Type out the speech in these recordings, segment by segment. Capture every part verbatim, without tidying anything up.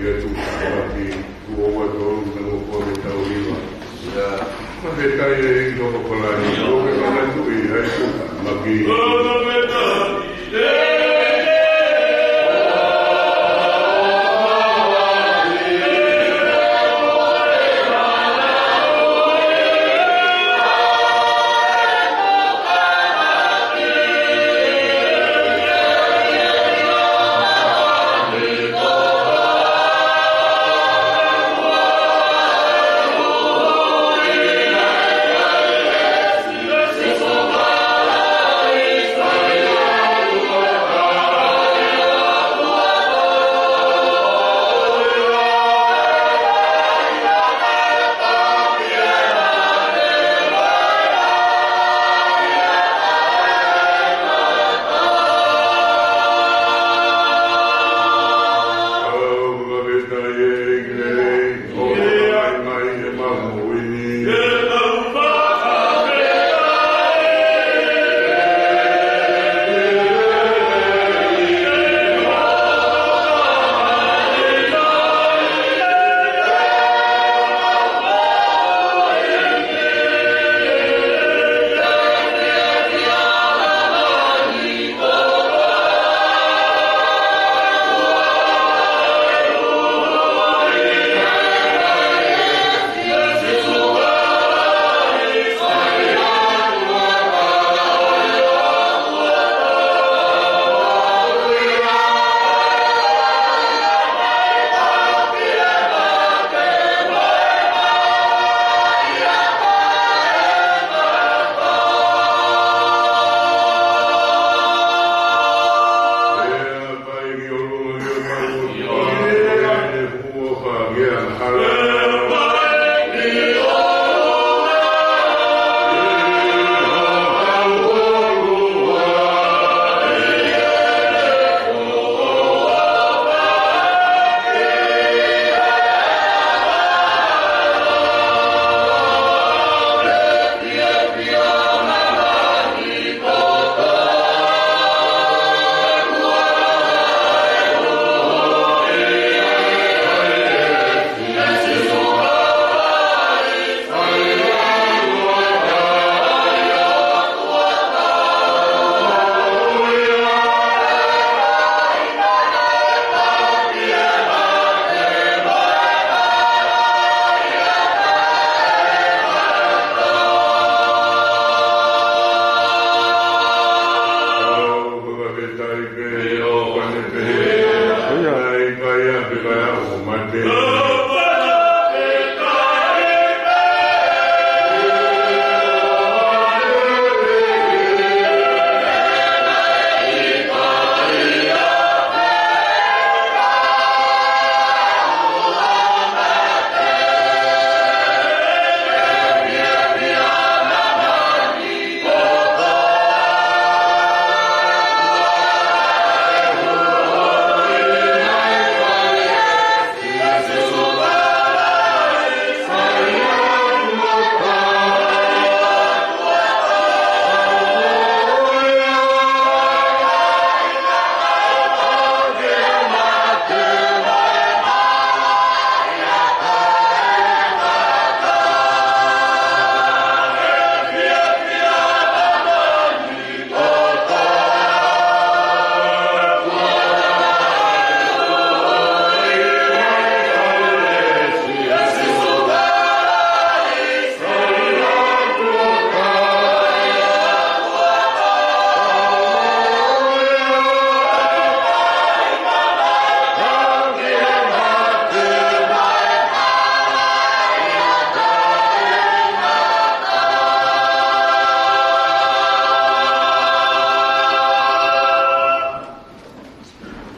ʻIa tuʻa maki, kuo ua tolu na mo kua me tau hiva. ʻIa, ma ke kai e i loko kolani, ʻo ke kona tuʻi, hai tuʻa maki.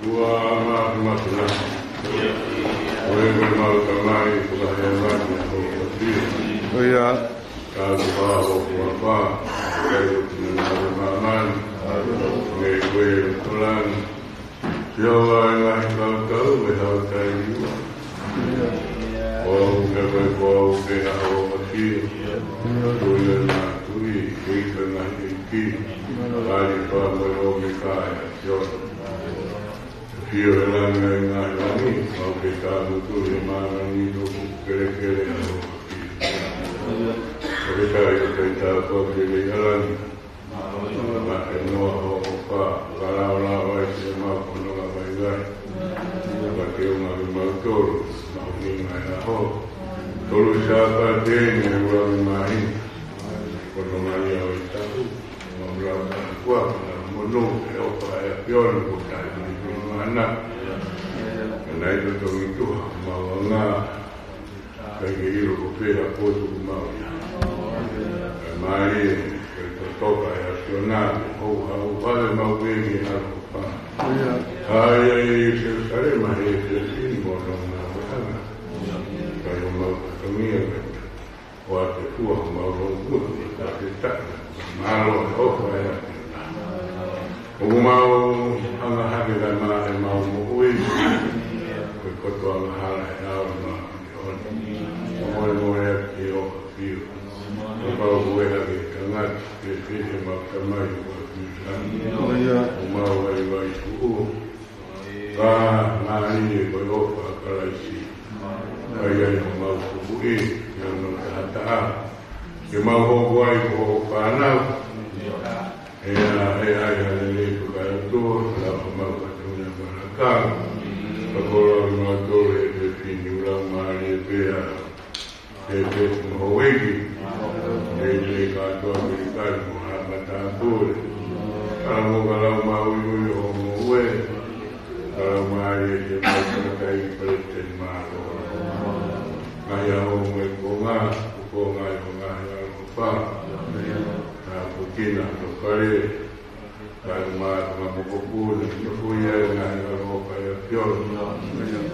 Ua matu matu na. Ko e ko e mau tamai, ko e he matu na ko e pia. ʻIo. Ka ko e pā ko e pā, ka ko e tuna na ko e māmani. Mei ko e tolani. Sio ai ngaahi kautau, mei hao tai niua. Ko au ke ko e ko au ke na ho mafia. Tui na tui, kei ka ngaahi ki. Lali pa mo e o me kai, sio. ʻIo, ʻe langi ʻa e ngaahi langi, mau ke tāmutu he māmani ʻoku kelekele ʻa hoʻo ʻafio. Ko e taʻe ʻo taʻitapu ʻa e lelei ʻa langi. Maʻa e noa hoʻo ʻofa, fakalaolao ai siʻemau fononga vaivai. Ka ke unga ke mau tolu, mau hinga e ʻaho. Tolu Sāpate ni ʻe ua ni mai. Ko e nonga ia ʻo e tapu. Mau lau ka kua, ka lau monū, ʻe ʻofa ʻa e ʻAfiona ko e taʻe ni mana. Ka naʻe totongi tuha, mau anga, ka ke ʻilo ko pē ha potu ʻoku mau ʻi ai. Ka mai, ke totoka ʻa e ʻAfiona, ke houhau, fale mau pē ke ʻaloʻofa. Ka ʻi ai ʻi Selusalema he efiafi ni mo hono ngāue ʻanga. Ka ʻi homau fatongia ka ʻoua te fua homau loungutu, ka ke taʻe, mālō e ʻofa ʻa e ʻAfiona. ʻOku mau anga hake ka maʻa ʻemau moʻui, ko e kotoa angahala ʻe ʻaonga ʻi ʻoni. Ko e molemole atu ki hoʻo ʻAfio. Kuo pau ke ʻoua ke tangata, ke pehē ʻemau Tamai ʻoku ʻafio ʻi langi. ʻOku mau vaivai tuʻu. Ka ngaahi e ko e ʻofa ʻa Kalaisi. Ka ʻi ai homau tukuʻi, ʻi hono taʻataʻa. Ke mau hoko ai ko hoʻo fānau. ʻE ʻa, ʻe ʻi ai ha lelei ko ka ʻoku tō, lau homau fatongia malaka. Ka ko lau mau tō he efiafi ni ʻoku lau mālie pē ʻa e efiafi mo houʻeiki. Lelei kātoa Amerika mo ha matāpule. Ka lau mo ka lau mau ʻi ʻo mo ue. Ka lau mālie ke mau tangataʻeiki Palesiteni Mālōlō. Ngaahi ʻaho mo e konga, ko e konga ʻi ho ngaahi ʻaloʻofa. Ka ko kina to kale. Kae ʻumaʻā e kau mokopuna, nofo ʻi ai e ngaahi ʻaloʻofa ʻa e ʻAfiona.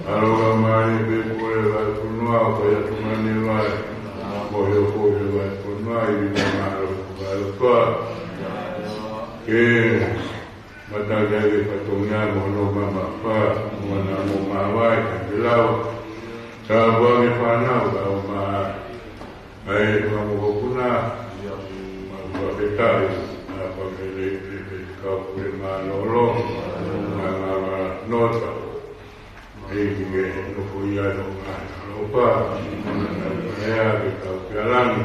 ʻAloʻofa mai pē pule vahefonua, ko ia tumane vai. Mo e hoko he vahefonua, ʻi he mālō ko e ʻaloʻofa. Ke mataki ʻa e fatongia mo hono mamafa, mo hono māvae, ka ke lava. Tāpuakiʻi e fānau, ka ʻumaʻā ʻa e kau mokopuna, mau fakafetaʻi, ʻa e fakalelei pē ʻa e kau pule mālōlō, ʻa e ngaahi nota, ʻEiki ke nofo ʻi ai ho ngaahi ʻaloʻofa, ʻa e kau pule ʻa e kau pule langi,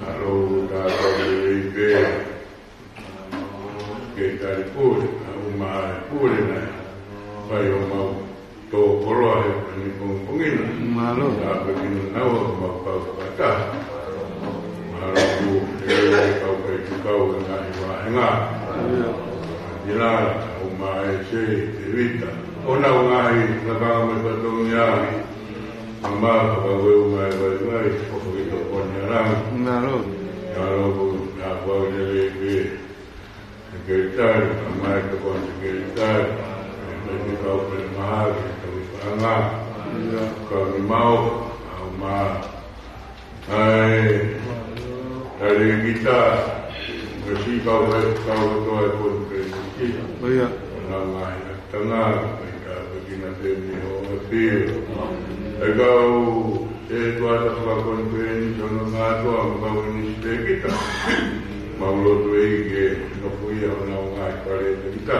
ʻa e ʻoku tāpuakiʻi pē, ke tali pule, ʻa ʻumaʻā e pule naʻe fai homau tō koloa he ʻaho ni pongipongi ni. Mālō. Ka ko e kina naua homau kau fakataha. Mālō ʻoku ʻi ai e kau faifekau he ngaahi vāhenga. Mālō. Ka ʻumaʻā ʻa e se, Tēvita. ʻO nau ngaahi lakanga mo e fatongia. Mama, ka ko e ʻumaʻā e vaivai, ʻoku ke tokoni ʻa langi. Mālō. Mālō ʻoku tāpuakiʻi lelei pē. Sekelitali, ka mai ka ko sekelitali, ʻe mai ki kau pele maha, ki kau i paʻanga, kau ni mau, kau mā, ʻa e, tali kita, ka si kau hai, kau kotoa e konifelenisi, ʻIo. ʻo nau ngaahi ʻakitanga, ka ʻi ka pekina pē mei ho ʻafio. ʻE kau, ʻe tuata fakakonifelenisi ʻo nau ngātoa, mo kau minisitā kita. Mau lotu ʻEiki ke nofo ʻi honau ngaahi fale ʻa kita.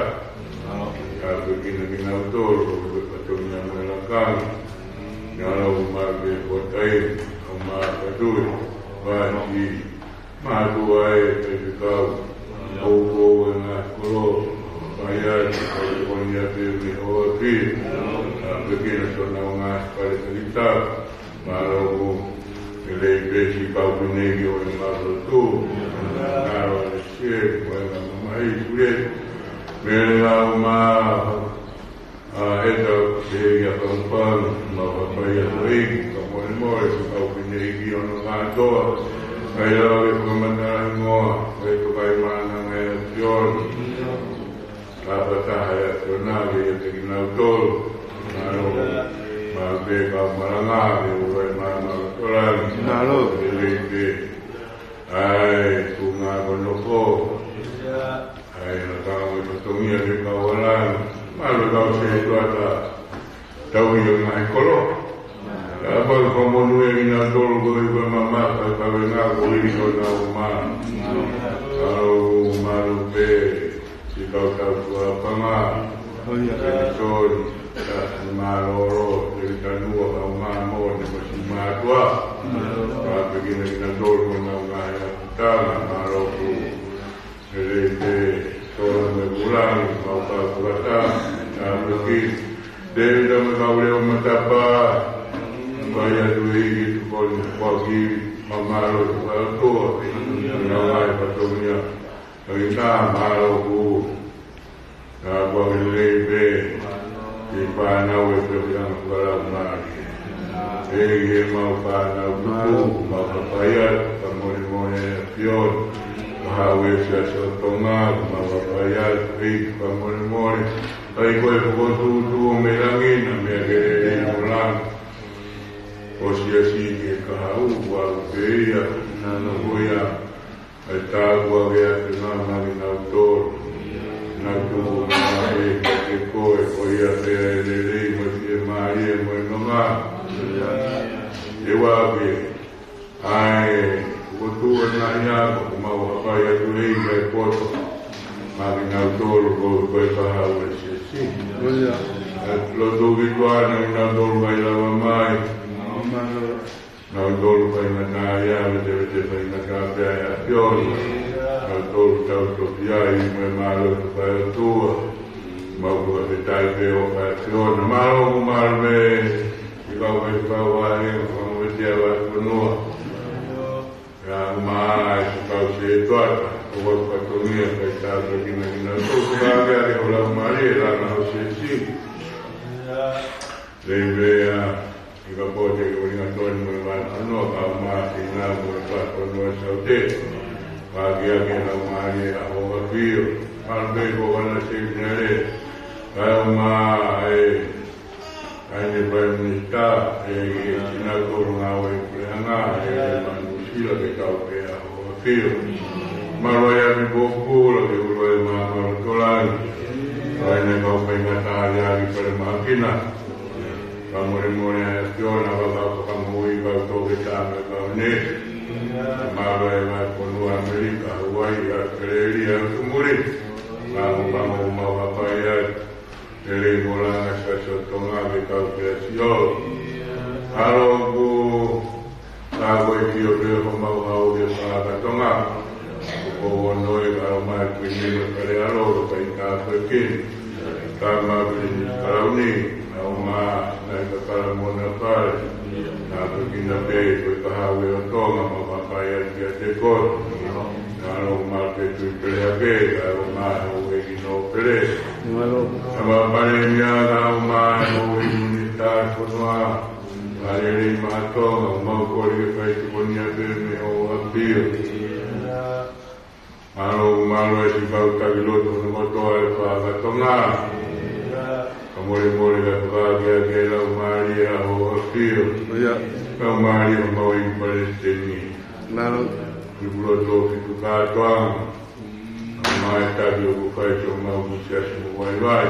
Ka ko e kina kinautolu, ko e fatongia mo e lakanga. Ngalo ma ke kotai, ʻo ma ka tui, vai ki, mātuʻa ʻe, ʻe te kau, ʻo ko e ngaahi kolo, mai ai, ko e koni a pē mei ho ʻafio. Ka ko e kina so nau ngaahi fale ʻa kita. Mālō ʻoku ʻi ai pē siʻi kau fineʻeiki ʻo e mālō tū. Ngalo ʻa e sie, mo e ngā mamahi sule. Mele au mā, ʻa e tau ke ia kampana, mau hapai atu ʻEiki, ka molemole siʻi kau fineʻeiki ʻo nau kātoa. Ka ia ʻo e fakamatala hingoa, ʻo e tokai mana ngai a tioni. Ka fakataha ʻa e ʻAfiona ke ʻiate kinautolu. Mālō, mālō pē kau malanga, ke ʻoua ʻe māmā ʻo tolani. Mālō. Ke lei pē. ʻAi, tuʻunga ko nofo. ʻAi, lakanga mo e fatongia ke kau ʻa langi. Mālō kau setuata. Tau ʻi he ngaahi kolo. Ka pau ka monū ʻe kinautolu ko e ʻi ko e mama, ka ka venga ko ʻi ko nau mā. Kau mālō pē, siʻi kau tau tua panga. Penisoni, Tasi Mālōlō, Telitanua, Kaumāmone, mo e siʻi mātuʻa. Tāpuekina kinautolu mo honau ngaahi ʻapitanga, mālō ʻoku lelei pē, Sola mo e Vulangi, mau kau kuata, tāpuekina. Tēvita mo e kau leʻo matapā, fai atu ʻEiki e tokoni, kuo ke mau mālō ʻi he ʻOtua, ʻi he ngaahi fatongia, ʻa ia mālō ʻoku tāpuekina lelei pē, ʻi he fānau ʻe pehē ʻa e ngaahi fānau mālie. ʻEiki, ʻemau fānau tupu, mau ka fai atu, ka molemole ʻa e ʻAfiona, ka haʻu e Siasi ʻo Tonga, mau ka fai atu, ʻEiki, ka molemole, ʻai ko e fokotuʻutuʻu mei langi, naʻa mei he lelei ʻo langi. ʻO Siasi ke ka haʻu, ʻoku pē ia, naʻa na ko ia, ʻa e tāpuaki ʻa e ʻAfiona maʻa kinautolu. Naʻa tuku mai kiate koe, ko ia pē ʻa e lelei mo e fiemālie mo e nonga. ʻE ua pē, ʻa e fokotuʻu ʻa e ngaahi ako, ʻoku mau ka fai atu ʻEiki ʻa e poto maʻa kinautolu ko, ko e ka haʻu e Siasi. ʻA e lotu ki tuʻa naʻa kinautolu ʻoku lava mai. Nautolu faingataʻaʻia, vetevete faingataʻa pē ʻa e ʻAfiona. Nautolu tau tofiʻa ʻi he mālō ʻo e ʻOtua. Mau fakafetaʻi pē ʻofa ʻa e ʻAfiona. Mālō, mālō mei he kau faifekau ʻa e, kau vetea ʻa e fonua. Kae ʻumaʻā e kau sētuata, ʻoku fatongia, kae tāpuekina kinautolu. Ka ke ake ho Laumālie, langa ho Siasi. Lei mea, ʻi ka pote ki ʻuhinga toni mo e vahefonua, kae ʻumaʻā Sina mo e vahefonua Saute. Ka ke ake Laumālie ʻa ho ʻAfio. Mālō pē ko ʻAna Seminare. Kae ʻumaʻā e, ʻa e Palemia, ʻEiki, Sina ko e ngāue puleʻanga, ʻEiki, Manusila ke kau pē ʻa ho ʻAfio. Mālō ʻa e ʻapi Pōpula ke ʻulu e maama lotolahi. ʻA e ngaahi kau faingataʻaʻia ki Pale Mākina. Ka molemole ʻa e ʻAfiona, ʻa e kau fakamoʻui, kau toketā mo e kau neesi. Mālō ʻa e ngaahi fonua ʻAmelika, Hauaiʻi, ʻAositelēlia, ʻa e utu muli. Ka ʻoku mau ka fai atu, lelei mo langa Siasi ʻo Tonga ke kau pē ʻa Siolo. Mālō ʻoku tā ko e kio pē homau haʻu ki he Fakatonga. Ko ono e kau mai kui ni mo e Fale ʻAlo, kae tāpuekina. Tama Pilinisi Kalauni, kae ʻumaʻā e ngaahi kakala mo hona fale. Tāpuekina pē ko e ka haʻu ʻo Tonga, mau ka fai atu kiate koe. Mālō, mālō pē Tuʻi Pele Hake, kae ʻumaʻā e houʻeiki Nōpele. Mālō. Tama Palemia, kae ʻumaʻā e houʻeiki Minisitā ʻo e fonua. Mālō lelei maʻa Tonga, mau kole ke fai tuʻukimuʻa pē mei ho ʻAfio. Mālō, mālō e siʻi kau taki lotu hono kotoa e Fakatonga. Ka molemole ka fakaakeake e Laumālie ʻa ho ʻAfio. ʻIo. Laumālie homau ʻEiki Palesiteni. Mālō. Tuʻi Pulotu ʻo Fitukātoanga. Kae ʻumaʻā e taki ʻoku fai ki homau Siasi mo e vaivai.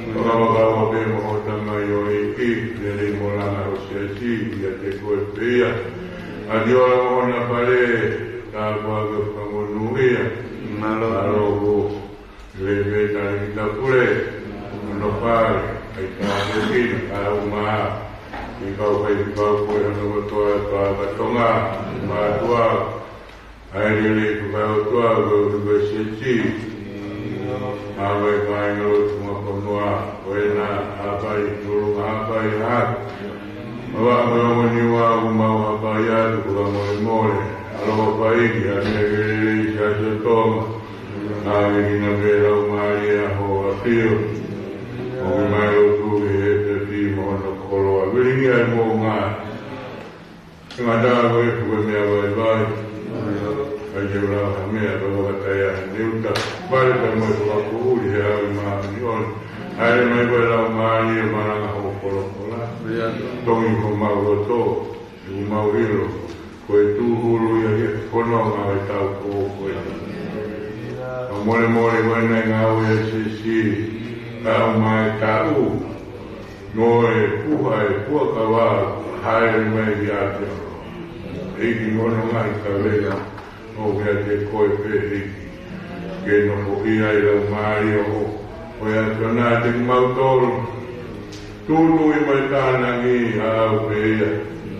Fakavakava pē mo hota mai ʻo ʻEiki, lelei mo langa ho Siasi, kiate koe pē ia. ʻAtiola mo hona fale, tāpuaki fakamonūʻia. Mālō. Mālō ʻoku lelei pē Talēkita Pule, hono fale, kae tāpuekina, kae ʻumaʻā e kau faifekau ko ē hono kotoa e Fakatonga, mātuʻa, ʻa e lelei ko e ʻOtua, ko e ʻOtua Siasi. Mālō e kāingalotu mo e fonua, ko ena, Haʻapai, Nulu, Haʻapai, Haʻapai. Mālō mo e ongo Niua, ʻoku mau hapai atu, ko ka molemole. ʻAloʻofa ʻEiki, ʻa e meʻa ke lelei Siasi ʻo Tonga. Tāpuekina pē Laumālie ʻa ho ʻAfio. ʻOku mau lotu ki he efiafi mo hono koloa. Vilingia e moʻunga. Ngata ko e fuʻu meʻa vaivai. ʻAi ke ula ha meʻa ka wakatai ʻa he uta. Vale ka mo e fakapoʻuli he ʻaho ni mo e māhina ni. ʻAi mai ko e Laumālie ʻo malanga ho folofola. Tongi homau loto, ʻoku mau ʻilo ko e tūhulu ia he fononga ʻo e tau ko ē. Ka molemole ko e ngaahi ngāue ʻa Siasi, kae ʻumaʻā e taʻu. Mo e puha e puha kava, haele mai ki ʻAtiola. ʻEiki mo hono ngaahi kaveinga, ʻoku ʻiate koe pē ʻEiki. Ke nofoʻia e Laumālie ʻo Ko ia ʻa e ʻOtua naʻa teki mautolu, tūtuuʻi mo e tānaki, ʻa au pē ia.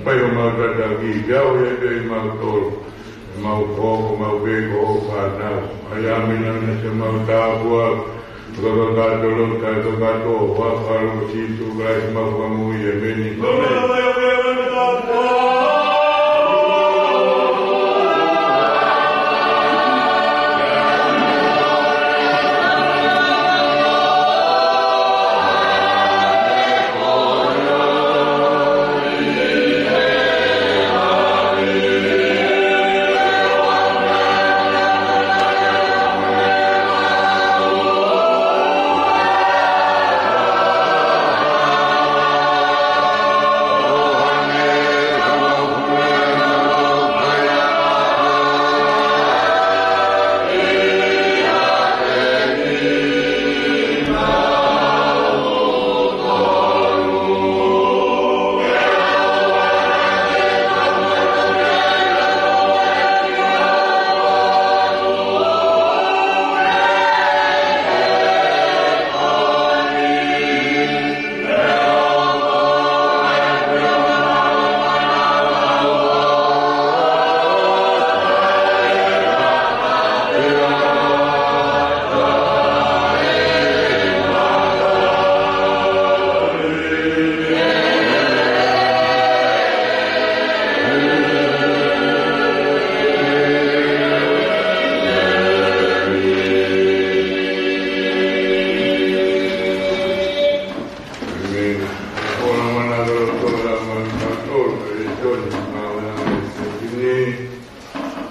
Fai homau tataki, ke aʻu ia pē ʻimautolu, mau hoko maʻu pē ko hoʻo fānau. ʻA ia ʻamui naʻa ne se mau tāpuaki, ko e kakato ʻo e lotu, ko e kakato ʻo e huafa ʻo Sīsū Kalaisi homau Fakamoʻui, ʻēmeni.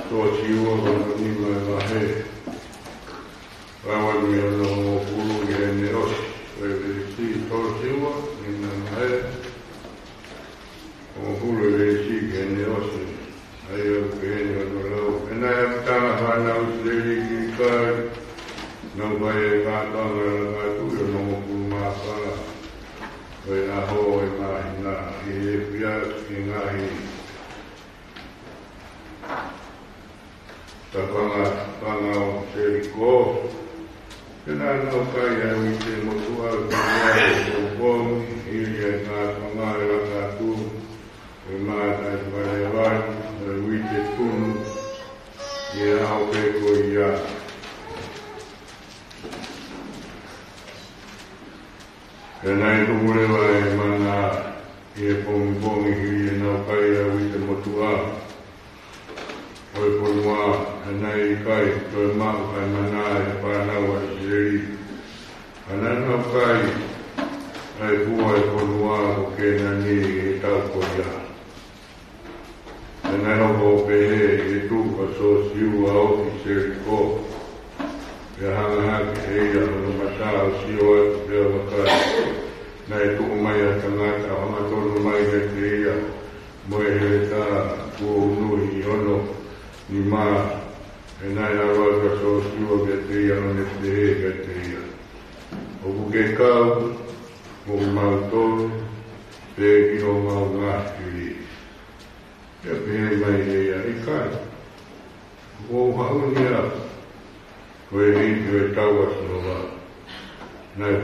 Tolosiua, vahe nima, vahe. Lau atu mei hono hongofulu ki heʻene ʻosi. Ko e veesi tolosiua, nima, vahe. Hongofulu veesi ki heʻene ʻosi. ʻA ia ʻoku pehē ni hono lau: Pea naʻe ʻapitanga fānau ʻIsileli ʻi Kilikiali, nau fai e kātoanga ʻo e lakatu ʻi hono hongofulu mā fā ʻo e ʻaho ʻo e māhina, ʻi he efiafi ʻi he ngaahi tafanga, tafanga ʻo Seliko. Pea naʻa nau kai ʻa e uite motuʻa ʻi he pongipongi, hili ʻa e kātoanga ʻo e lakatu ʻo e mātaʻi fakalelevani ʻo e uite tunu ʻi he ʻaho pē ko ia. Pea naʻe tuku leva ʻa e mana ʻi he pongipongi hili ʻenau kai ʻa e uite motuʻa ʻo e fonua, pea naʻe ʻikai toe maʻu ha mana ʻi he fānau ʻa ʻIsileli. Pea naʻa nau kai ʻa e fua ʻo e fonua ko Kēnani ʻi he taʻu ko ia. Pea naʻe hoko ʻo pehē ʻi he tuʻu ʻa Sosiua ʻo ofi Seliko, pea hanga hake ʻe ia hono mata ʻo sio atu, pea vakai, naʻe tuʻu mai ha tangata ʻo hangatonu mai kiate ia mo e heletā kuo unuhi ʻi hono nima. Pea naʻe ʻalu atu ʻa Sosiua kiate ia ʻo ne pehē kiate ia, ʻOku ke kau mo kimautolu pē ki homau ngaahi fili? Pea pehē mai ʻe ia, ʻIkai, ʻoku ou haʻu ni au ko e ʻeiki ʻo e tau ʻa Sihova. Naʻe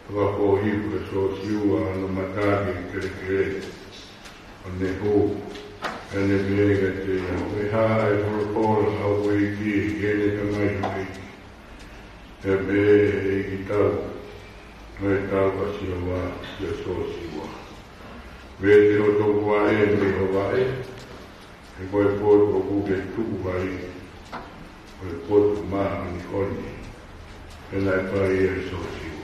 fakafōhifo ʻe Sosiua hono mata ki he kelekele ʻo ne hū, pea ne pehē kiate ia, Ko e hā ʻa e folofola ʻa hoku ʻeiki ki heʻene tamai hoku ʻeiki? Pea pehē ʻe he ʻeiki tau ʻo e tau ʻa Sihova kia Sosiua, Vete hoto vaʻe mei ho vaʻe, he ko e potu ʻoku ke tuʻu ai ko e potu māʻoniʻoni. Pea naʻe fai ia ʻe Sosiua.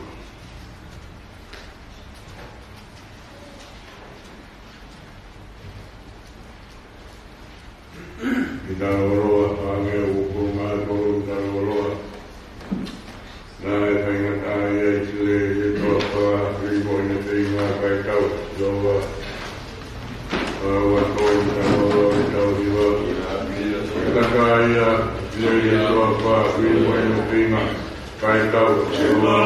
Ki he talaloa, hangē ʻoku ou maʻu ʻa e talaloa. Naʻe faingataʻaʻia ʻa ʻIsileli ʻi he toafa, hili mo ʻene feinga kae tau ʻa Sihova. Ka ʻoku toe talaloa ʻi he tau hiva. Faingataʻaʻia ʻa ʻIsileli ʻi he toafa, hili mo ʻene feinga kae tau ʻa Sihova.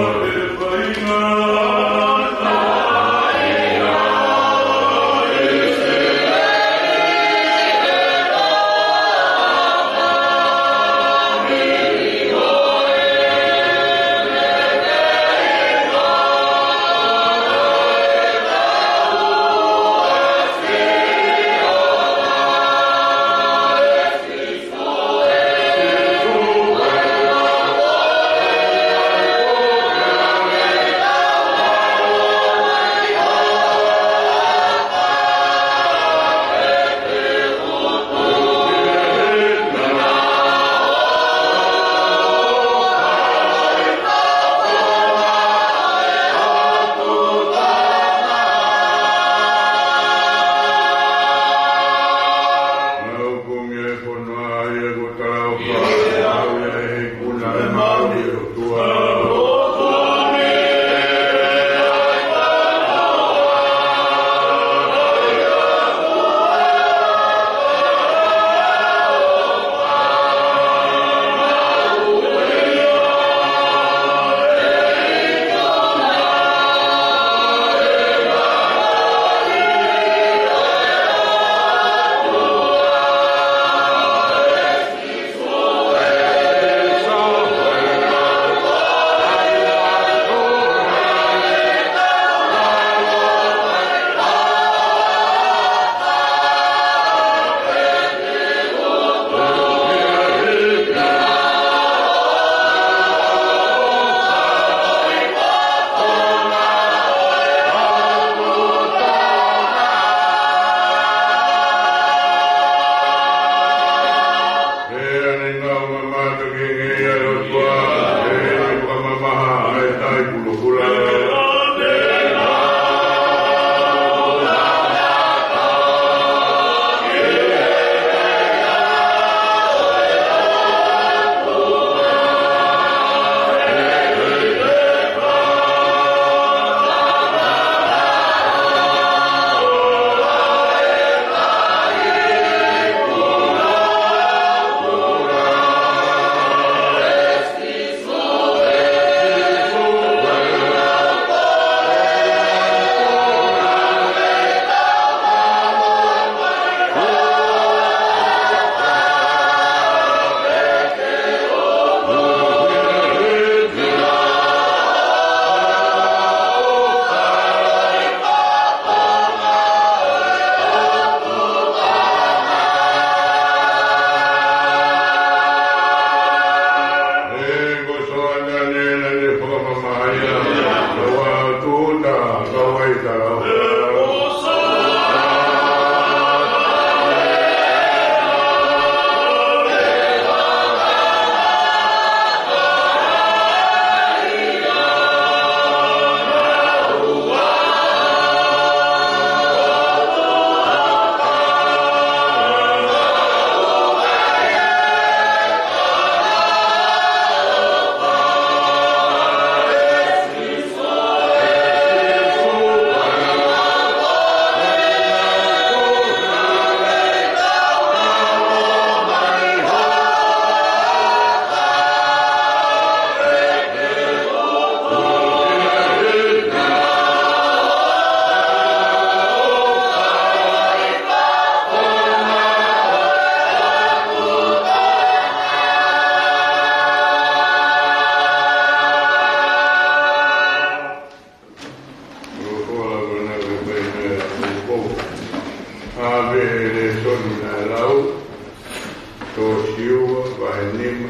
nima,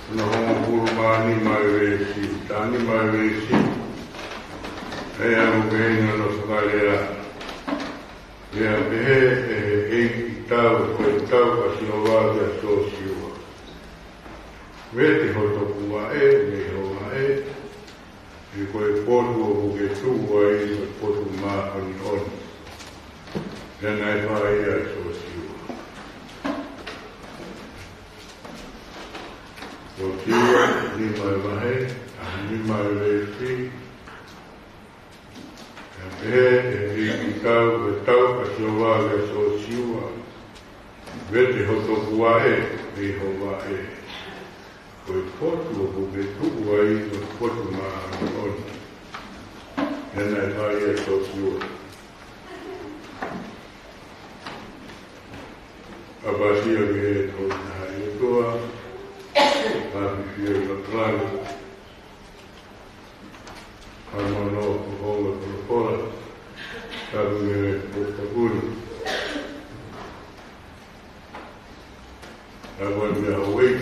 hono hongofulu mā nima ʻo e veesi, taha nima ʻo e veesi. ʻE aʻu ki heʻene fakalea. Pea pehē ʻe he ʻeikitau, ko e tau ʻa Sihova kia Siosiua: Vete ho topuvaʻe mei ho vaʻe, he ko e potu ʻoku ke tuʻu ai ko e potu māʻoniʻoni. Pea naʻe fai ia ʻe Siosiua. Siosiua, nima ʻo e vahe, taha nima ʻo e veesi. Pea pehē ʻe he ʻeikitau, ko e tau ʻa Sihova kia Siosiua: Vete ho topuvaʻe mei ho vaʻe, ko e potu ʻoku ke tuʻu ai ko e potu māʻoniʻoni. Pea naʻe fai ia ʻe Siosiua. ʻApasia ki he ʻOtua, ʻOtua, ʻa e fiefia ʻi he ʻOtua. Ka mono ko hongo ko kola, ka kune ko takuni. Ka kua mia hawei,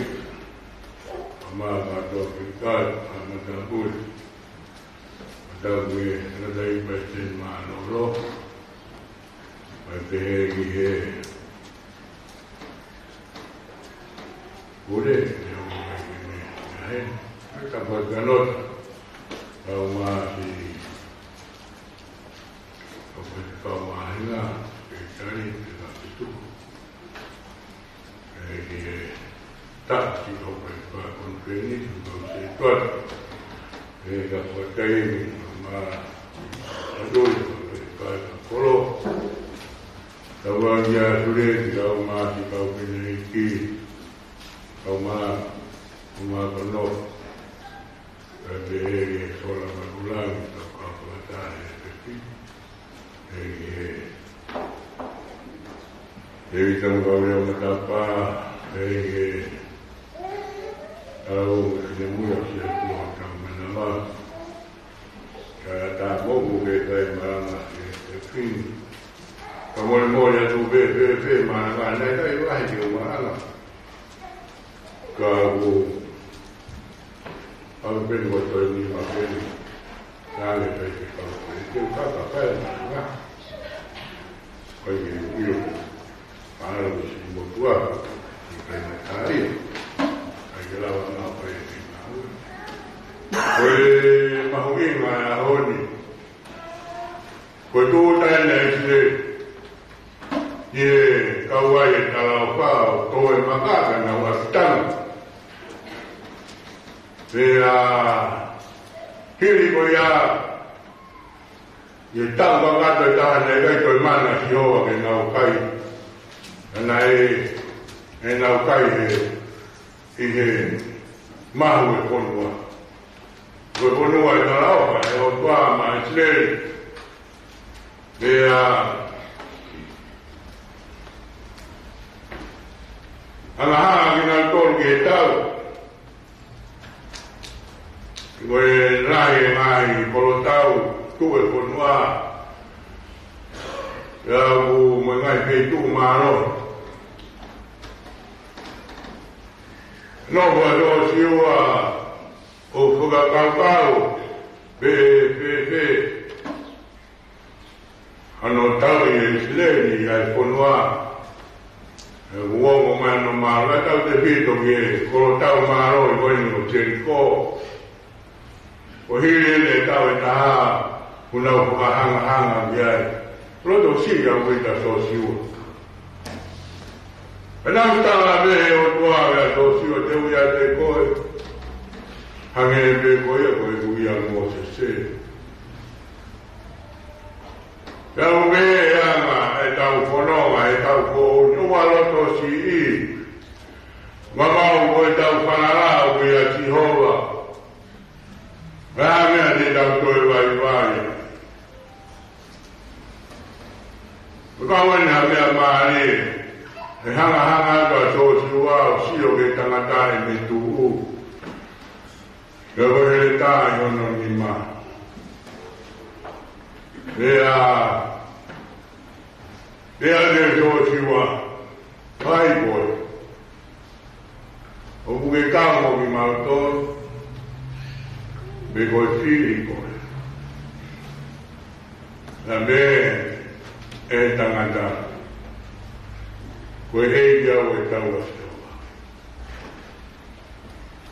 ka mā ka toa ki kai, ka mā ka kule. Ka kune, ka tai pai ten mā lolo. Mai pehē ki he Pule, ʻe o mai ke me, ʻe he, ʻe ka pua ka nota. Kau mā si, kau pua ki kau mā hinga, ke tari, ke ka pitu. ʻE ki he, ta, ki kau pua ki kau konfeni, ki kau se tuat. ʻE ka pua kai, kau mā, ʻa doi, kau pua ki kau kolo. Tau angia sule ki kau mā ki kau pene iki, kau mā, kau mā kono, ka te he ke sola ma kulangi, kau kau kua tahe peki, he ki he. He ki tau kau leo matapa, he ki he. Tau, he ki he mui o si a kua kau manama. Ka ta moku ke kai maama e, e fini. Ka mole mole atu pe, pe, pe maama, nai kai vahe ke maama. Ka ku, au peni ko toi ni ma peni. Ka le kai ke kau pe, ke kaka kai maama. Kai ke io. Mālō ki si motuʻa, ki kai na kai. Kai ke lava na kai ke na. Ko e mahuʻinga e ʻaho ni. Ko e tūʻuta ʻeni ʻa ʻIsileli. ʻI he kau ai e talaʻofa ʻo toe maka ka nau ʻafitanga. Pea hili ko ia, ʻi he taʻu kakato ʻe taha naʻe ʻikai toe mana Sihova ke nau kai. Naʻe, ʻe nau kai he, ʻi he mahu e fonua. Ko e fonua ʻe talaʻofa ʻe he ʻOtua maʻa ʻIsileli. Pea, ʻa, angahala kinautolu ki he tau. Ko e lahi e ngaahi kolotau, tuʻu e fonua. Pea u mo e ngaahi feituʻu mālohi. Nofo ʻa Siosiua ʻo fakakaukau, pe, pe, pe. Hano tau ʻi ʻIsileli ʻa e fonua. ʻE uongo mai no mālō, tautefito ki he kolotau mālohi ko eni ʻo Seliko. Ko hili ʻene tau ʻe taha, kuo nau fakahangahanga ki ai. Loto siʻi au ʻi ta Siosiua. Pea nau tala pē ʻe he ʻOtua kia Siosiua, te u ʻiate koe. Hangē pē ko ia ko e ui ʻa Mōsese. Pea u pehē ʻe anga ʻetau fononga, ʻetau foʻou, ʻoua loto siʻi. Mamau ko ʻetau falala ʻoku ʻia Sihova. Pea meʻa te tau toe vaivai. Ka ʻoku ʻi ai ha meʻa mālie, ʻe hangahanga atu ʻa Siosiua ʻo sio ki he tangata ʻi he metuʻu. Pea ko e heletā ʻi hono nima. Pea, pea te Siosiua, fai koe. ʻOku ke kau mo kimautolu, pe ko e fili koe? Naʻe pehē ʻe he tangata, ko e ʻEiki au ʻa e tau ʻa Sihova.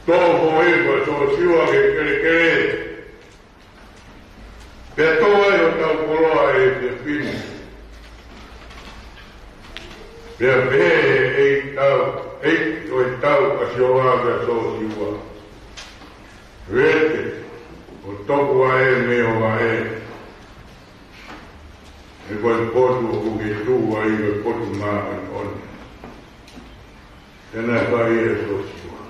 Toʻo foʻou ʻa Sosiua ki he kelekele, pea tō ai hotau koloa ʻe he efiafi ni. Pea pehē ʻe he ʻEiki ʻo e tau ʻa Sihova kia Sosiua, Vete ho topuvaʻe mei ho vaʻe, he ko e potu ʻoku ke tuʻu ai ko e potu māʻoniʻoni. Pea naʻe fai ʻe Sosiua.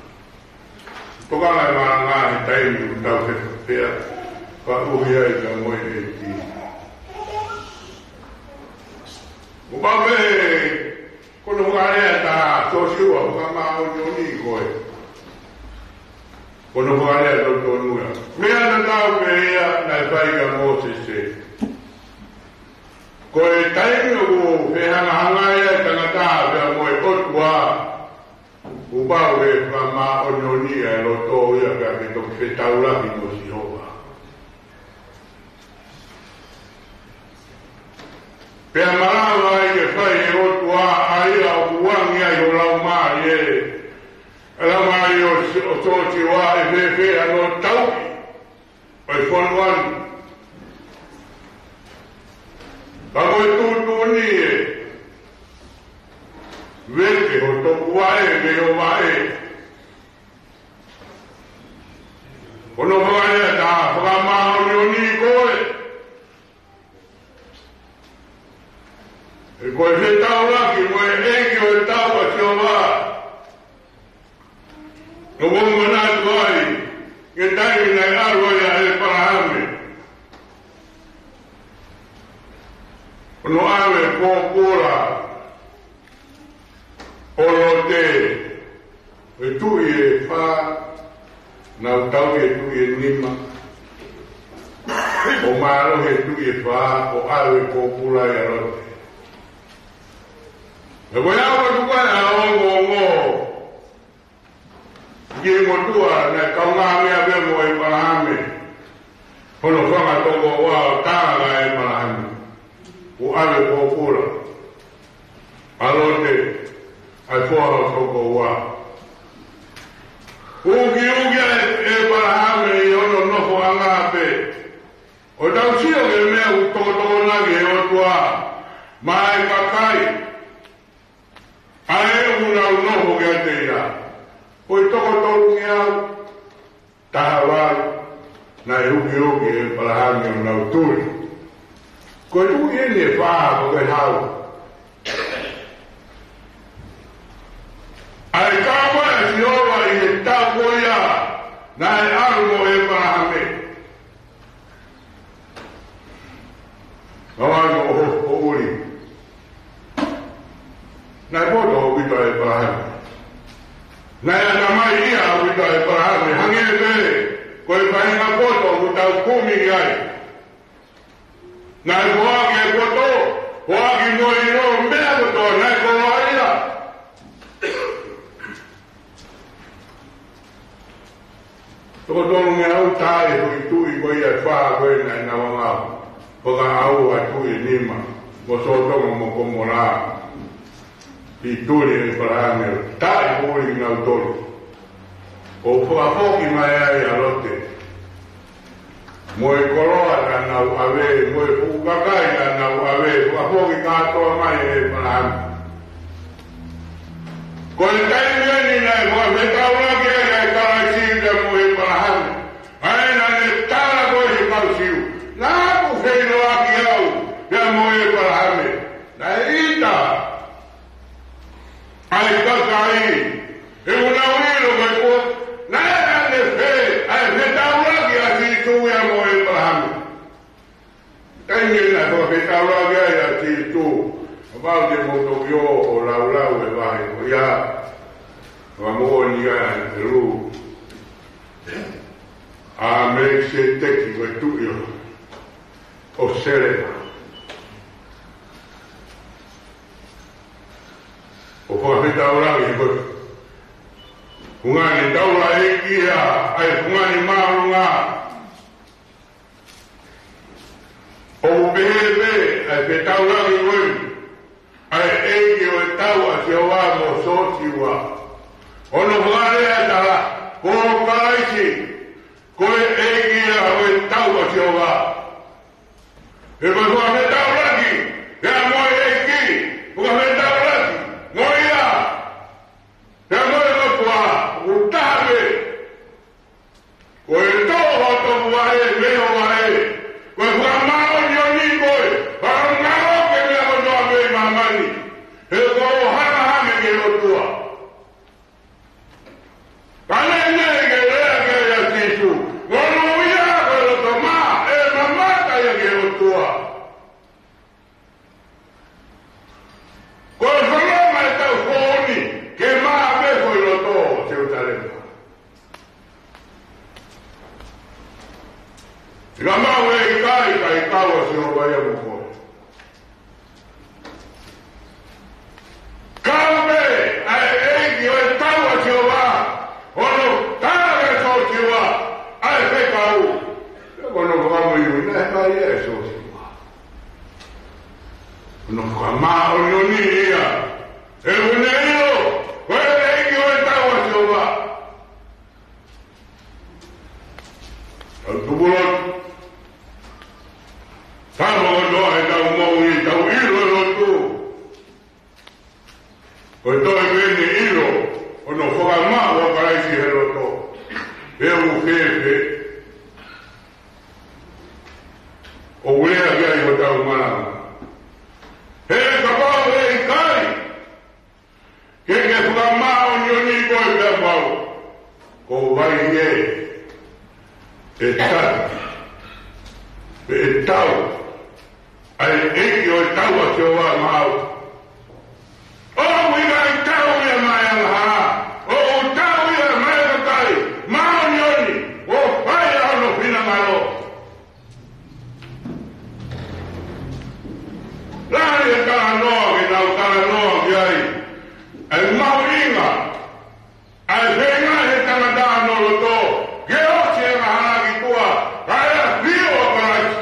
Tokanga e malanga he taimi ʻoku tau fefepea, ka ʻuhi ai ka mo e ʻEiki. Ko pau pē, ko hono fakalea ʻe taha ʻa Sosiua, fakamāʻoniʻoniʻi koe. Ko hono fakalea totonu ia. Meʻa tatau pē ia naʻe fai kia Mōsese. Ko e taimi ʻoku fehangahangai ai e tangata pea mo e ʻOtua, kuo pau ke fakamāʻoniʻoniʻi ʻa e loto ia pea ke toki fetaulaki mo Sihova. Pea malava ai ke fai ʻe he ʻOtua ʻa ia ʻoku angi ai ho laumālie, ʻa e laumālie ʻo, ʻo Sosiua, ʻe fēfē hano tauhi ʻo e fonua ni. Ka ko e tuʻutuʻuni ē, Vete ho topuvaʻe mei ho vaʻe. Ko hono fakalea ʻe taha, fakamāʻoniʻoniʻi koe. He ko e fetaulaki mo e ʻEiki ʻo e tau ʻa Sihova, ʻoku ou manatu ai ki he taimi naʻe ʻalu ai ʻa ʻĒpalahame ʻo ne ʻave e pōpula ʻo Lote, ʻo e tuʻi ʻe fā, nau tauhi e tuʻi ʻe nima, ʻo mālohi e tuʻi ʻe fā, ʻo ʻave e pōpula ia ʻa Lote. Pea ko e ʻaho ʻoku tuku ai ʻa e ongoongo ki he motuʻa naʻe kaungāmeʻa pē mo ʻĒpalahame, hono fanga tokoua ʻo tala kia ʻĒpalahame, kuo ʻave e pōpula ʻa Lote, ʻa e foha ʻo e tokoua. Ukiuki ʻa ʻĒpalahame ʻi hono nofoʻanga pē. ʻO tau sio ki he meʻa ʻoku tokotokonaki ʻe he ʻOtua maʻa e kakai ʻa ē ʻoku nau nofo kiate ia. Ko e toko tolungeau taha valu naʻe ukiuki ʻe ʻĒpalahame ʻo nau tuli. Ko e tuʻi eni ʻe fā, ko e hau. ʻA e kau mai ʻa Sihova ʻi he tau ko ia naʻe ʻalu mo ʻĒpalahame. Naʻe ʻalu ʻo hoko ʻuli. Naʻe poto ʻaupito ʻa ʻĒpalahame. Naʻe ʻatamaiʻia ʻaupito ʻa ʻĒpalahame, hangē pē ko e faʻahinga poto ʻoku tau kumi ai. Naʻe foaki e poto, foaki mo e ʻilo, meʻa kotoa naʻe koloaʻia. Toko tolungeau taʻe ʻi ai ha tuʻi ko ia ʻe fā ko ē naʻa nau ngāue. Fakaʻauha e tuʻi ʻe nima, mo Sōtoma mo Komola. ʻI he tuli ʻe ʻĒpalahame, taʻe ʻuli kinautolu. ʻO fakafoki mai ai ʻa Lote mo e koloa naʻa nau ʻave, mo e fuʻu kakai naʻa nau ʻave, fakafoki kātoa mai ʻe ʻĒpalahame. Ko e taimi eni naʻe fakafetaulaki ai ʻa e Kalaisi pea mo ʻĒpalahame. ʻA ē naʻa ne tala ko ē he kau Siu, naʻa ku feʻiloaki au pea mo ʻĒpalahame. Naʻe ʻita ʻa e kakai, he ʻoku nau ʻilo ko e ko, naʻe ʻanefē ʻa e fetaulaki ʻa Sīsū ia mo ʻĒpalahame. Taimi naʻe fakafetaulaki ai ʻa Sīsū, kapau te mou toki ō ʻo laulau e vahe ko ia, fakamoʻoni ai ʻa e Hepelū, ʻa Melekiseteki ko e tuʻi ʻo, ʻo Selema. ʻO fakafetaulaki he ko e, Fungani taulaʻeiki ia, ʻa e fungani māʻolunga. ʻOku pehē pē ʻa e fetaulaki ko eni ʻa e ʻEiki ʻo e Tau ʻa Sihova mo Sōsiua. Hono fakalea ʻe taha, ko Kalaisi, ko e ʻEiki ia ʻo e Tau ʻa Sihova. He ko e fakafetaulaki ia mo e ʻEiki, fakafetaulaki mo ia ia mo e ʻOtua, ʻoku taha pē. Ko e tō ʻo toku vaʻe, mei ho vaʻe. Ko e fakamāʻoniʻoni koe, fakangalo ki he meʻa kotoa pē ʻi māmani. He ko hoʻo hanga hake ki he ʻOtua. Ka neʻineʻi ke lea ki ai ʻa Sīsū, monūʻia ko e loto maʻa, ʻe mamata ia ki he ʻOtua. Ko e fononga ʻetau foʻi ni, ke maʻa pē ko e loto ʻo Selusalema. Ka maʻu e ʻikai, ka ʻikai ʻa Sihova ia mo koe. Kau pē ʻa e ʻEiki ʻo e Tau ʻa Sihova, hono tala ʻe Sōsiua ʻa e fekau. He ko hono fakamuimui naʻe fai ʻe Sōsiua. Hono fakamāʻoniʻoni ia. He ʻoku ne ʻilo, ko e ʻEiki ʻo e Tau ʻa Sihova. Tau tupu lotu. Tau lotu ʻa ʻetau moʻui, tau ʻilo lotu. Ko e toe pē ʻene ʻilo, hono fakamaʻu ʻa Kalaisi he loto. He ʻoku fēfē ʻoku lea ki ai hotau malanga. He kapau ʻe ʻikai ke ke fakamāʻoniʻoni koe pea pau, ko vai ē ʻe taki, pe ʻe tau ʻa e ʻEiki ʻo e Tau ʻa Sihova maʻau? ʻOku ʻikai tau ia maʻa e angahala, ʻoku tau ia maʻa e kakai māʻoniʻoni, ʻo fai ʻa hono finangalo. Lahi e talanoa ke nau talanoa ki ai, ʻa e mahuʻinga ʻa e feinga ʻe he tangata hono loto ke ʻosi e angahala ki tuʻa, kae ʻafio ʻa Kalaisi.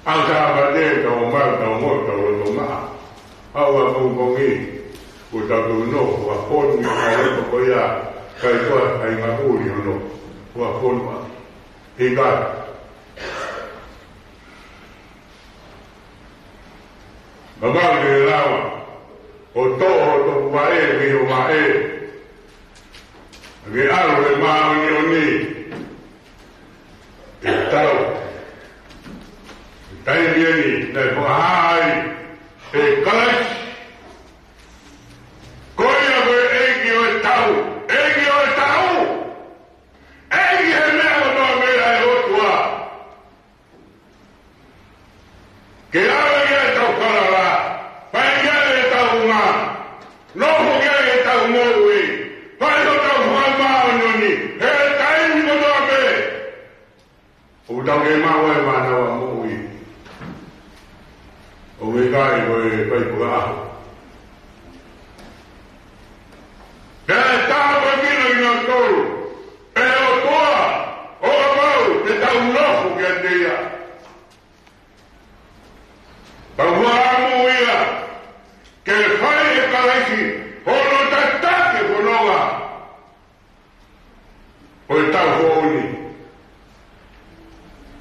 ʻA e Sāpate, tau ō mai, tau ō mai, tau loto maʻa. ʻAu ʻapongipongi, kuo tau tuʻu ʻo fakafonu ʻa e loto ko ia, kae ʻikai ko ha faingamālie hono fakafonu ʻa. ʻIkai. Kapau te ke lava ʻo toʻo hoʻo vaʻe mei ho vaʻe, ke ʻalu he māʻoniʻoni, ʻe tau. Taimi ʻeni naʻe fakahā ai ʻe Kalaisi, ko ia ko e ʻEiki ʻo e Tau, ʻEiki ʻo e Tau, ʻEiki he meʻa kotoa pē ʻa e ʻOtua. Ke ʻave ia ʻetau falala, fai ia ʻetau unga, nofo ia ʻetau moʻui, fai hotau fakamāʻoniʻoni he taimi kotoa pē. ʻOku tau kei maʻu ʻa e mānava moʻui. ʻOku ʻikai ko e fai pula ʻaho. Pea ʻe tāpuekina kinautolu ʻe he ʻOtua ʻo kapau te tau nofo kiate ia. Tau fakamoʻui ia ke fai ʻe Kalaisi hono tataki e fononga ʻo ʻetau foʻi ni.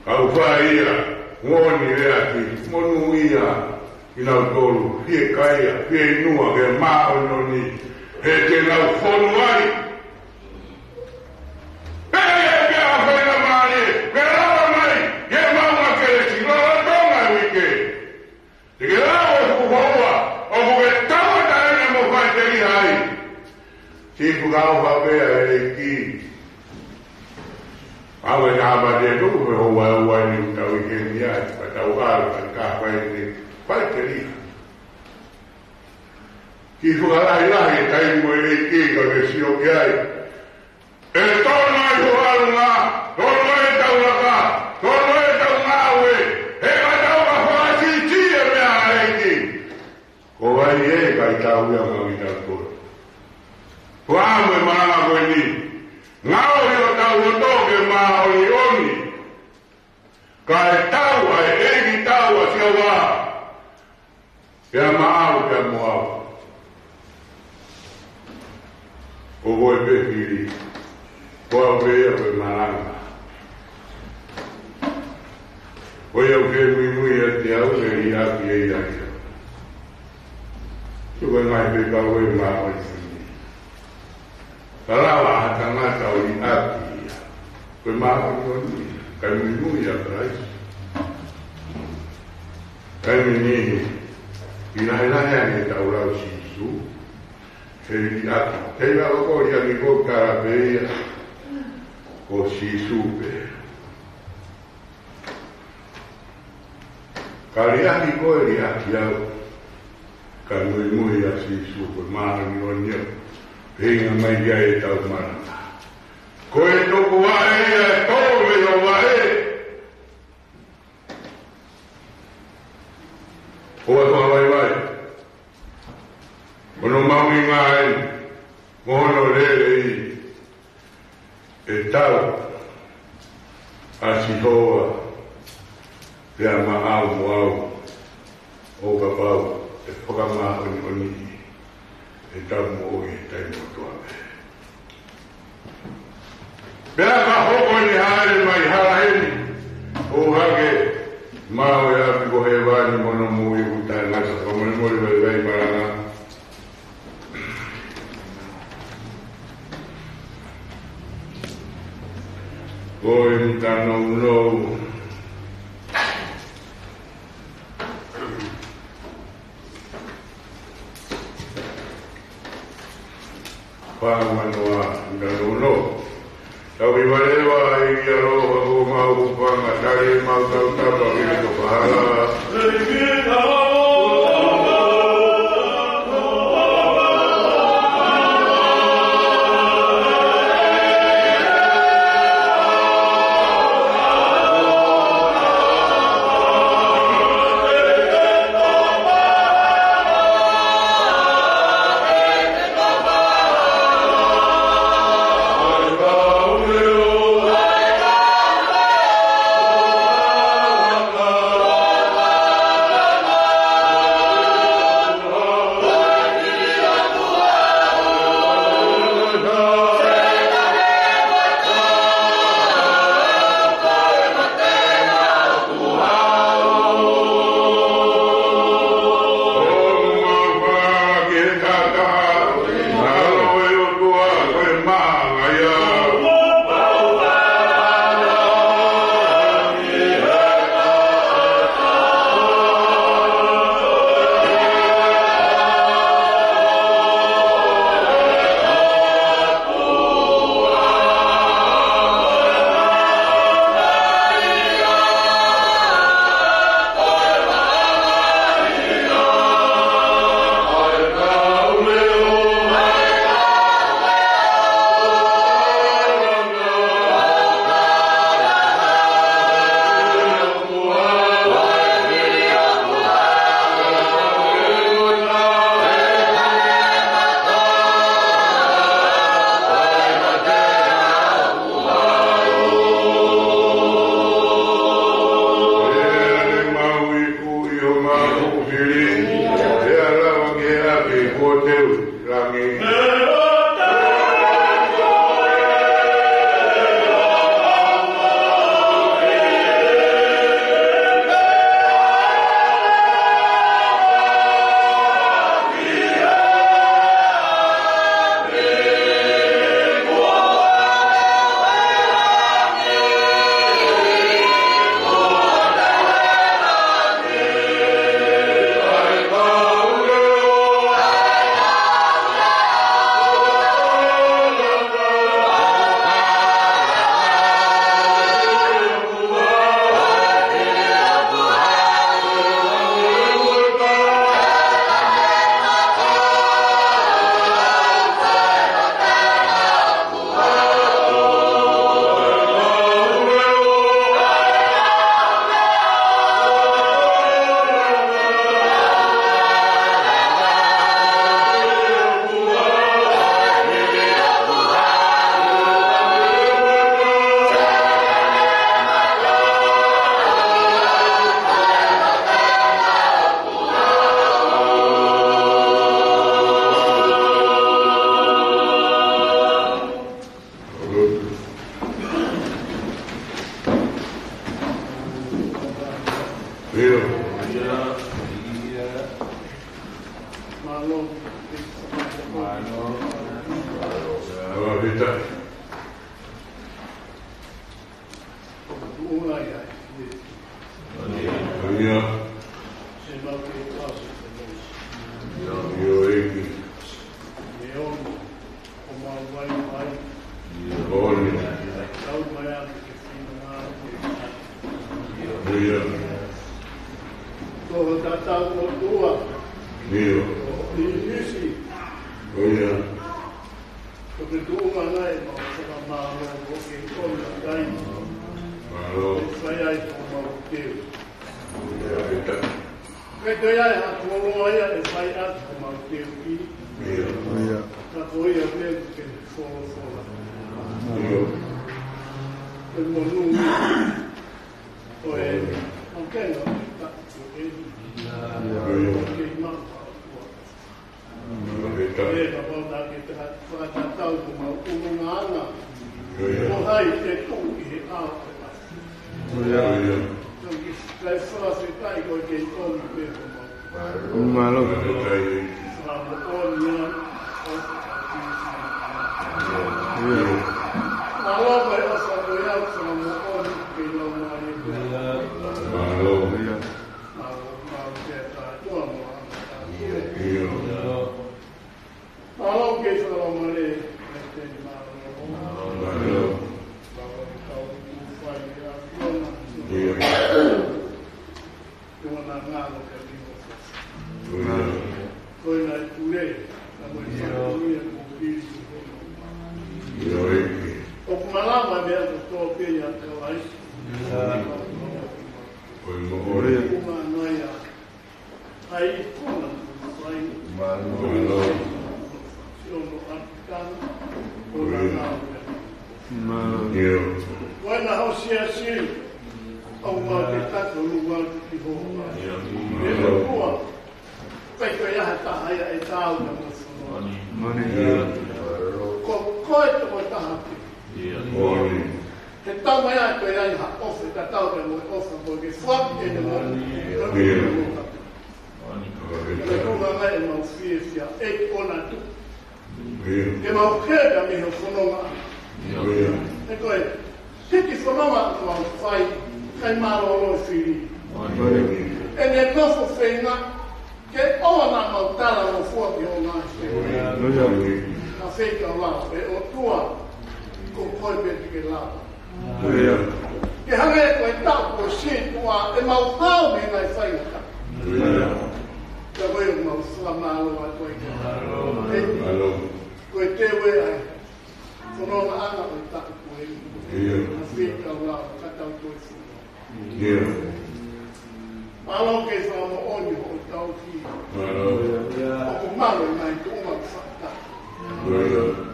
Kau fai ia, moʻoni lea ki, monūʻia kinautolu, fiekaia, fieinua ke māʻoniʻoni, he te nau fonu ai. Pea ʻe pea faingamālie, ke lava mai, ke maʻu ʻa Kalaisi, lolotonga e uike. Te ke lau e fuʻu houa, ʻoku ke tauʻatāina mo faʻiteliha ai. Siʻi fuʻu kau faʻa pea e ʻEiki. ʻAu e Sāpate tuku he houa ʻe ua ni ʻoku tau ʻi heni ai, ka tau ʻalu, ka tau fai ni, faʻiteliha. Siʻi fuʻu lahilahi e taimi mo e ʻEiki ka ke sio ki ai. ʻE tonu ai ho ʻalunga, tonu ai ʻetau laka, tonu ai ʻetau ngāue, he ka tau ka fakasīsī e meʻa ʻa e ʻEiki. Ko vai ē ka ʻi Kae tau ʻa e ʻEiki, tau ʻa Sihova, pea maʻau pea mo au. Ko koe pē Fili, ko au pē ia ko e malanga. Ko ia ʻoku ke muimui ʻiate au, ʻe liʻaki ʻe ia ia. Sio ko e ngaahi fekau ʻe māʻoniʻoni. Ka lava ha tangata ʻo liʻaki ia, ko e māʻoniʻoni ia, kae muimui ʻa Kalaisi. Kae muimui, ʻi he lahilahi ange ʻetau lau Sīsū, he liʻaki. Kei lava ko e liʻaki ko e kala pē ia, ko Sīsū pē. Ka liʻaki koe, liʻaki au, kae muimui ʻa Sīsū, ko e māʻoniʻoni ia. Feinga mai ia ʻetau malanga. Ko e toku vaʻe ia ʻe tō mei ho vaʻe. Ko e fakavaivai, ko hono mahuʻinga ʻeni, mo hono lelei, ʻe tau ʻa Sihova pea maʻau mo au, ʻo kapau ʻe fakamāʻoniʻoniʻi ʻetau moʻui he taimi kotoa pē. Pea ka hoko ʻene hāʻele mai hala ʻeni, ʻo hake maʻu ʻe he ʻapi ko hēvani mo hono moʻui ʻoku taʻengata. Fakamolemole, vaivai malanga. Ko e mita nounou. Fā mano ua, mita nounou. Tau ʻi vale ua, ʻEiki ʻaloʻofa, ko homau hūfanga, tali ʻemau tautapa ki he tofa hala. ʻIo. Mālō. Mālō. Mālō. Ko e tuʻunga ia ʻa e ʻEiki. ʻIo. ʻIo ʻEiki. Ko mau vaivai. ʻIo. Tau mai atu ke fina ngā ke. ʻIo. Ko tatau ko tua. ʻIo. Ko ʻInisi. ʻIo. Ko e tuʻunga ia ʻemau fakamālō ko e kona kai. Mālō. Fai ai ko mau teu. ʻIo. Kai ko ia ʻa e koloa ia ʻe fai atu ko mau teu ki. ʻIo. Ka ko ia pē ke folofola. ʻIo. Ko e monū. Ko e, ʻo ke no, ka ko e. ʻIo. Ko e mau. ʻIo. Ko e kapau naʻa ke taka, fakatatau ko mau ʻulungaanga. ʻIo. Ko hai te tuʻu ʻi he ʻao ko e ʻafi. ʻIo. Ka ke, ka e fakafetaʻi ko e kei tonu pē ko mau. Mālō. Ko e ngalo ke limo. Ko e ngalo. Ko e ngalo pule. Ka mo e ngalo ia ko Kilisimasi. ʻIo ʻEiki. ʻOku malava meʻa kotoa pē ʻia Kalaisi. Ko e moʻoni. Ko e ngalo ia. ʻAi kona ko e fai. Mālō. Sio no ʻapitana. Ko e ngalo ia. Mālō. ʻIo. Ko e ngalo siasi. ʻOku mau te tato luga ki ho. ʻIo. ʻIo. Kua. Kai ko e aha taha ia ʻe tau na mo sono. Mani. Ko, ko e toko taha pē. Mani. He tau mai atu e ai ha ʻofa, tatau pē mo e ʻofa, ko e ke fuaki e ne mani. Mani. Ko e tau mai e mau fiefia, e kona tu. Ke mau heka mei ho fononga. He ko e, hiki fononga ʻoku mau fai, kai mālōlō fili. ʻEne nofo feinga, ke ʻoua naʻa mau talangofua ki ho ngaahi feohi. Ka fei kau lava, ʻe ʻOtua, ko koe pē te ke lava. Ke hangē ko e taʻu kuo sītuʻa, ʻe mau hao mei he ngaahi faingataʻa. Ka ko e mau fakamālō atu ai kia. Ko e teu ē ʻa e fonongaʻanga ʻo e taʻu ko eni. Ka fei kau lava, ka tau toe fononga. Mālō ke fakamoʻoni hoʻo tauhi. ʻOku malu e ngaahi tuʻunga ʻoku fakataha.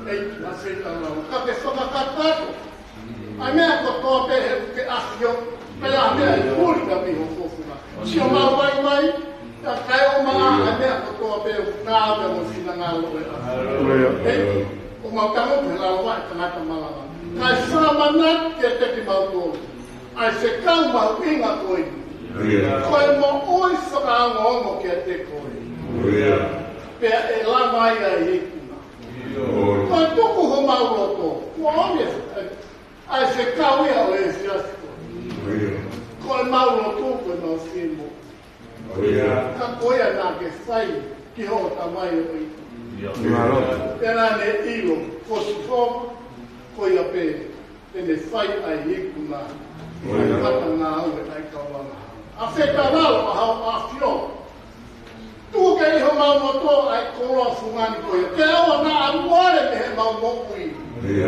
ʻEiki, ka fei kau lava, ka ke fakakakato. ʻA e meʻa kotoa pē he ke ʻafio, pea meʻa ʻi huli ka mei ho fofonga. Sio mau vaivai, ka kae ʻumaʻā ʻa e meʻa kotoa pē ʻoku nau pea mo finangalo ʻo e ʻaho. ʻEiki, ʻoku mau tangutu he lalo ʻa e tangata malanga. Kae fakamanatu kiate kimautolu ʻa e fekau mahuʻinga ko eni. Ko e moʻui fakaongoongo kiate koe. Pea ʻe lava ai ʻa e ikuna. Ko e tuku homau loto. Kuo ʻomi ʻa e fekau ia ʻo e siasi ko eni. Ko e mau loto, ko e mau fiemaʻu. Ka ko ia naʻa ke fai ki hoʻo tamai ʻo ʻi. Pea naʻa ne ʻilo, ko Sihova, ko ia pē te ne fai ʻa e ikuna. ʻA e matangāue ʻa e kau angahala. ʻA fetaulaki ʻa hau ʻafio. Tuku ke ʻi homau loto ʻa e koloa fungani ko ia. Ke ʻoua naʻa muale mei heʻemau moʻui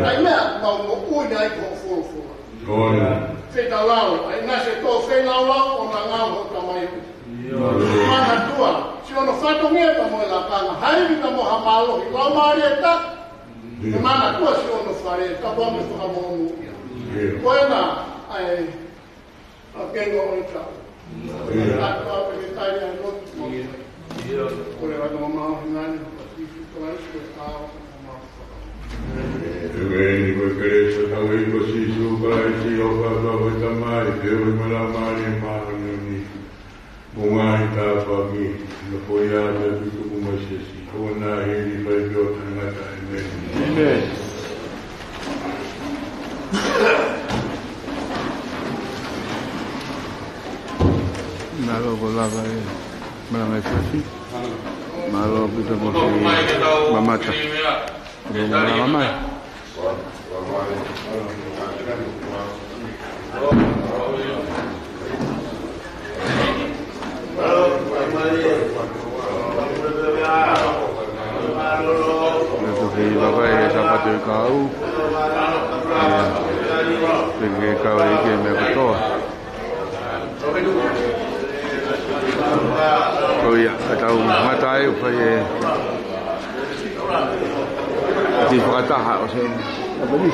ʻa e meʻa ʻoku mau moʻui ai ko hoʻo folofola. Fetaulaki, ʻa e ngaahi tō feilaulau ʻo na ngau ho tamai. Manatua, siʻono fatongia pea mo e lakanga, ha ivi pea mo ha mālohi, laumālie taki. Manatua siʻono fale, ka pau ke fakamoʻoni ia. Ko ena, ʻa e, ʻa e kengo ʻo e tau. Katoa pē ke tai ai lotu. Ko e ʻofa mo e mālohi ʻa e ʻEiki ko Sīsū Kalaisi, ko e ʻao ʻo e mau fakamoʻoni. ʻEmeni. Ko e kelesi ʻa hotau ʻEiki ko Sīsū Kalaisi, ʻofa ʻa e ʻOtua ko e Tamai, feohi mo e Laumālie Māʻoniʻoni, Ko e ngaahi tāpuaki, ʻi he foʻi ʻaho ʻo e ʻaho tuku mai ʻa Sīsū, ko hono ʻAlo ʻo e Faifekau ʻo Taʻengata. ʻĒmeni. ʻĒmeni. Mālō ʻaupito e malanga efiafi. Mālō ʻaupito e mamata. Mālō mai. Naʻe toki vakai e Sāpate ʻo e kau. Pea ke kau ai ki he meʻa kotoa. Ko ia, ka tau ngata ai ʻo fai e kiʻi fakataha ʻo e ʻaho ni.